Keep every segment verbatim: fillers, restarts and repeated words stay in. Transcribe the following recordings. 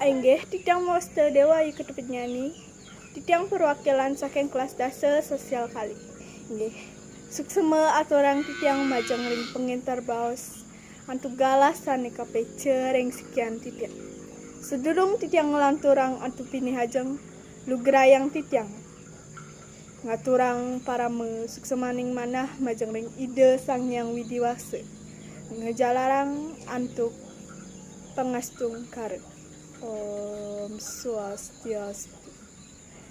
Inggih, titiang mawasta Dewa Ayu Ketepitnyani. Titiang perwakilan saking kelas dasa sosial kali. Inggih. Suksema aturang titiang majeng ring panginter baos antuk galah sane kapeca ring sikian titiang. Sadurung titiang nglanturang antuk pinih ajeng, lugrayang titiang ngaturang parama suksemaning manah majeng ring Ida Sang Hyang Widi Wasa, ngajalarang antuk pangastungkara. Om Swastiastu.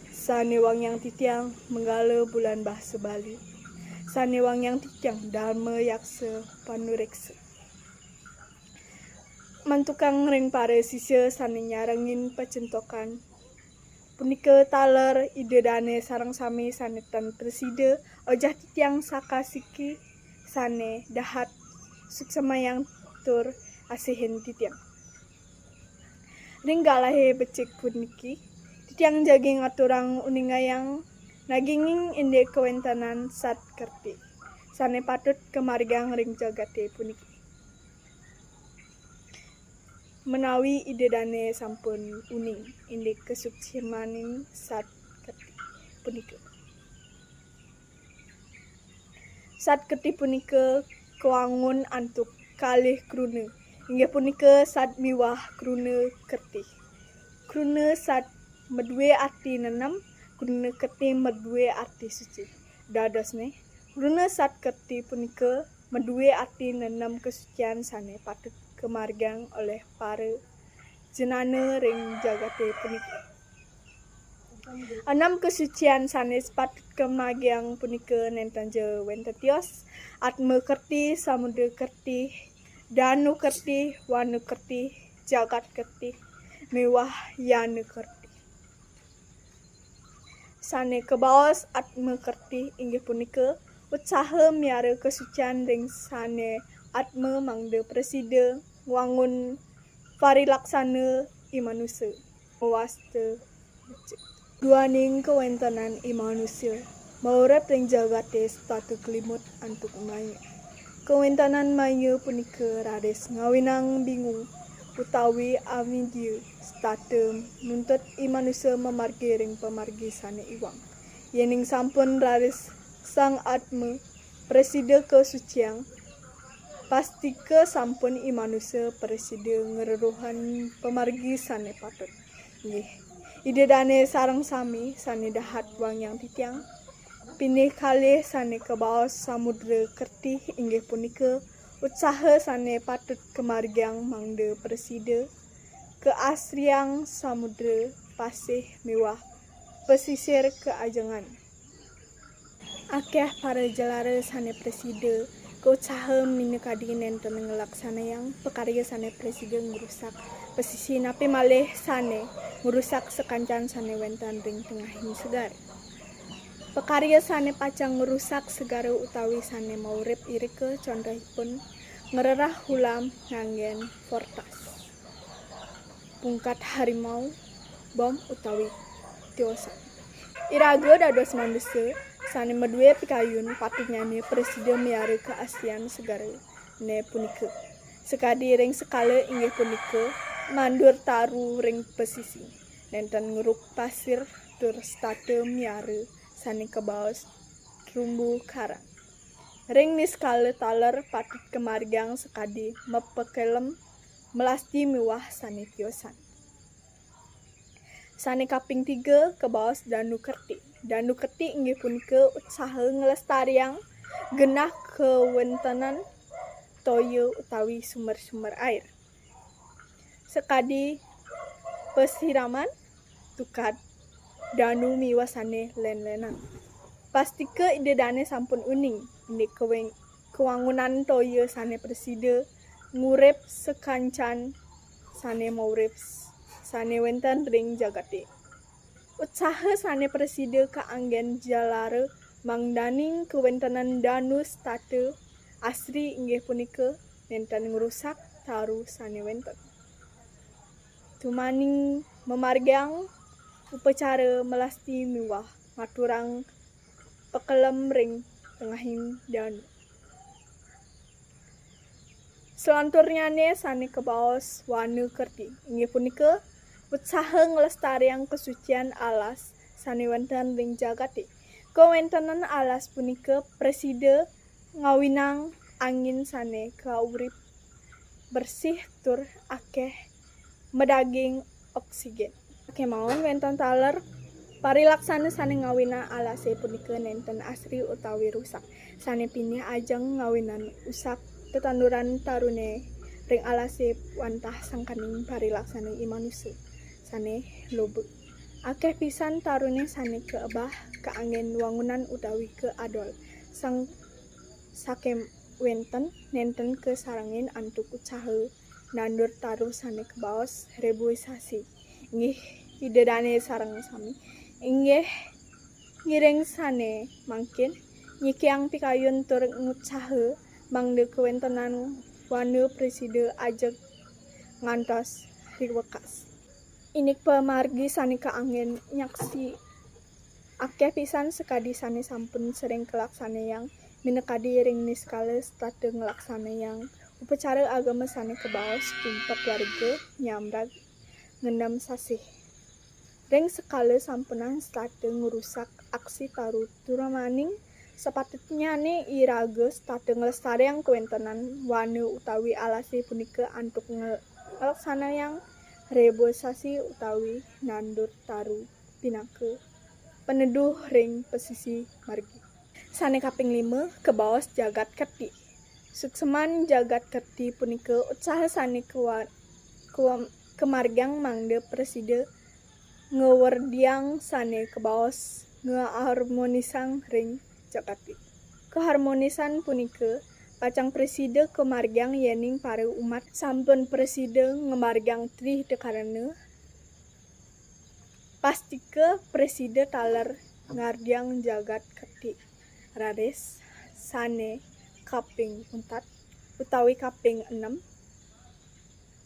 Sane wangiang titiang Manggala Bulan Basa Bali. Sane wangiang titiang Dharma Yaksa Panureksa. Mantukang ring para sisia sane nyarengin pacentokan punika taler Ida Dane sareng sami sane tan prasida, ojah titiang sakasiki sane dahat suksemayang tur asihin titiang. Ring galahe becik puniki, titiang jagi ngaturang uningayang naginging indik kawentenan sat kerti sane patut kamargiang ring jagate puniki. Menawi Ida Dane sampun uning indik kasuksmaning sat kerti punika. Sat kerti punika kawangun antuk kalih kruna, inggih punika sat miwah kruna kerti. Kruna sat madue arti nenem, kruna kerti madue arti suci. Dadosne, kruna sat kerti punika madue arti nenem kasucian sane patut kamargiang olih para jnana ring jagate puniki. Enem kasucian sane patut kamargiang punika nenten ja wenten tios, Atma Kerti, Samudra Kerti, Danu Kerti, Wanu Kerti, Jagat Kerti, miwah Yana Kerti. Sane kabaos Atma Kerti inggih punika utsaha miara kasucian ring sane atma mangda prasida ngwangun parilaksana i manusa. Mawasta becik. Duaning kawentenan i manusa maurip ring jagate setata kalimut antuk maya. Kawentenan maya punika raris ngawinang bingung utawi avidya setata nuntut i manusa mamargi ring pamargi sane iwang. Yening sampun raris sang atma prasida kasuciang, pastika sampun i manusa prasida ngreruhan pamargi sane patut. Nggih, Ida Dane sareng sami sane dahat wangiang titiang, pinih kalih sane kabaos Samudra Kerti inggih punika utsaha sane patut kamargiang mangda prasida kaasriang samudra pasih miwah pasisir kaajengan. Akeh para jelara sane prasida kautsaha minakadi nenten nglaksanayang pakarya sane prasida ngrusak pasisi napi malih sane ngrusak sakancan sane wenten ring tengahing segara. Pakarya sane pacang ngrusak segara utawi sane maurip irika contohipun ngrerah ulam nganggen fortas. Pungkat harimau, bom utawi tiosan. Iraga dados manusa sane madue pikayun patutnyane prasida miara kaasrian segarane punika. Sakadi ring sekala inggih punika mandur taru ring pasisi, nenten ngruk pasir tur setata miara sane kabaos terumbu karang. Ring niskala taler patut kamargiang sakadi mapakelem, melasti miwah sane tiosan. Sane kaping tiga kabaos danu kerti. Danu kerti inggih punika utsaha nglestariang genah kawentenan toya utawi sumber-sumber air. Sakadi pasiraman, tukad, danu miwah sane len-lenan. Pastika Ida Dane sampun uning indik kaweng-, kawangunan toya sane prasida ngurip sakancan sane maurip sane wenten ring jagate. Utsaha sane prasida kaanggen jalara mangdaning kawentenan danu setata asri inggih punika nenten ngrusak taru sane wenten. Dumaning mamargiang upacara melasti miwah ngaturang pakelem ring tengahing danu. Salanturnyane sane kabaos wana kerti, inggih punika Utsaha nglestariang kasucian alas sane wenten ring jagate. Kawéntenan alas punika prasida ngawinang angin sane kaurip, bersih tur akeh madaging oksigen. Kemawon wenten taler parilaksana sane ngawinang alase punika nenten asri utawi rusak, sane pinih ajeng ngawinang usak tetanduran tarune ring alase wantah sangkaning parilaksana i manusa sane loba. Akeh pisan tarune sane kaebah, kaangen wangunan utawi kaadol. Sang sakem wenten nenten kasarengin antuk utsaha nandur taru sane kabaos reboisasi. Inggih, Ida Dane sareng sami. Inggih, ngiring sane mangkin nyikiang pikayun tur ngutsaha mangda kawentenan wana prasida ajeg ngantos riwekas. Indik pamargi sane kaangen nyaksi akeh pisan sakadi sane sampun sering kalaksanayang, minakadi ring niskala setata nglaksanayang upacara agama sane kabaos tumpek warga nyamrag ngenem sasih. Ring sekala sampunang setata ngrusak aksi taru turamaning, sapatutnyane iraga setata nglestariang kawentenan wana utawi alase punika antuk nge-, nglaksanayang reboisasi utawi nandur taru pinaka paneduh ring pasisi margi. Sane kaping lima, kabaos jagat kerti. Suksman jagat kerti punika utsaha sane kawa-, kawa-, kamargiang mangda prasida ngawerdiang sane kabaos ngaharmonisang ring jagate. Kaharmonisan punika pacang prasida kamargiang yening para umat sampun prasida ngamargiang trihita karana pastika prasida taler ngardiang jagat kerti. Raris sane kaping untat utawi kaping enem,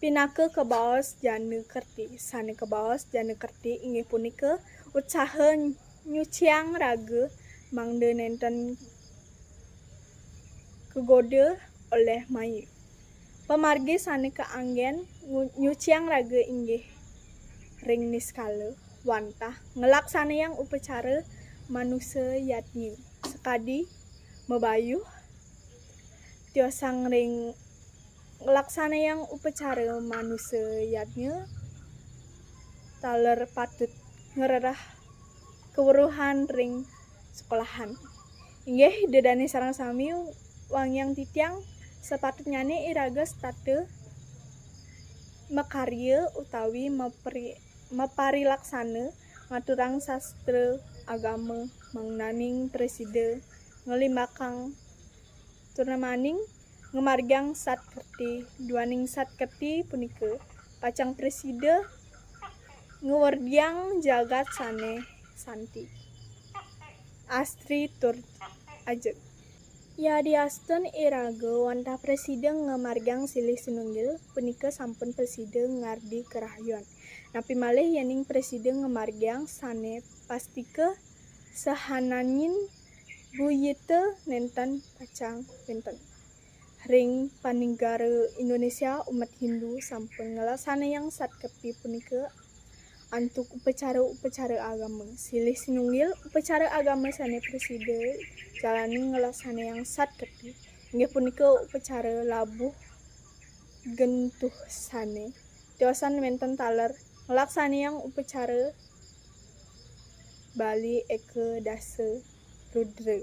pinaka kabaos jana kerti. Sane kabaos jana kerti inggih punika utsaha nyuciang raga mangda nenten kagoda olih maya. Pamargi sane kaanggen ngu-, nyuciang raga inggih ring niskala wantah nglaksanayang upacara manusa yadnya sakadi mabayuh, tiosang ring nglaksanayang upacara manusa yadnya taler patut ngrereh kaweruhan ring sekolahan. Inggih, Ida Dane sareng sami, wangiang titiang, sapatutnyane iraga setata makarya utawi mapri-, maparilaksana ngaturang sastra agama mangdaning prasida nglimbakang turamaning ngamargiang sat kerti. Duaning sat kerti punika pacang prasida ngawerdiang jagat sane santi, asri tur ajeg. Yadiastun iraga wantah prasida ngamargiang silih sinunggil, punika sampun prasida ngardi karahayuan. Napi malih yening prasida ngamargiang sane pastika sahananyin buyita nenten pacang wenten. Ring panegara Indonesia, umat Hindu sampun nglaksanayang sat kerti punika antuk upacara-upacara agama. Silih sinunggil upacara agama sane prasida jalaning nglaksanayang sat kerti inggih punika upacara labuh gentuh sane tiosan wenten taler nglaksanayang upacara Bali Eka Dasa Rudra,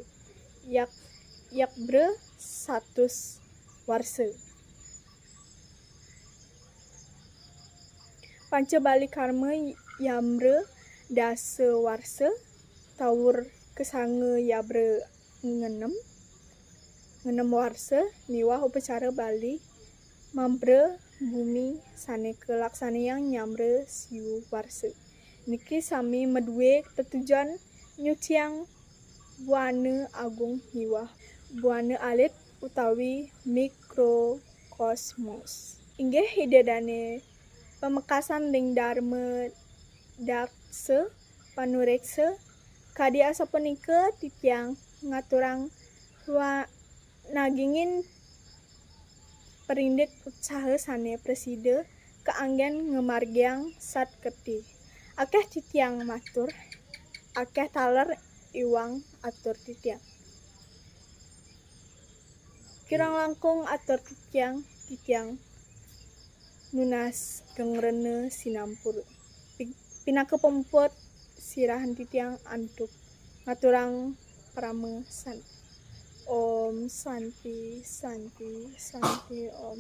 yak-, yakbra satus warsa. Panca Bali Karma yamra dasa warsa, taur kasanga yabra ngenem, ngenem warsa, miwah upacara Bali mabra bumi sane kalaksanayang nyamra siu warsa. Niki sami madue tetujon nyuciang buana agung miwah buana alit utawi mikrokosmos. Inggih Ida Dane pamekasan ring Dharma Daksa Panureksa. Kadi asapunika titiang ngaturang wa-, nagingin perindik utsaha sane prasida kaanggen ngamargiang sat kerti. Akeh titiang matur, akeh taler iwang atur titiang. Kirang langkung atur titiang, titiang nunas gengrena sinampura. Pi-, pinaka pempet sirahan titiang antuk ngaturang parama santi. Om Santi, Santi, Santi, Om.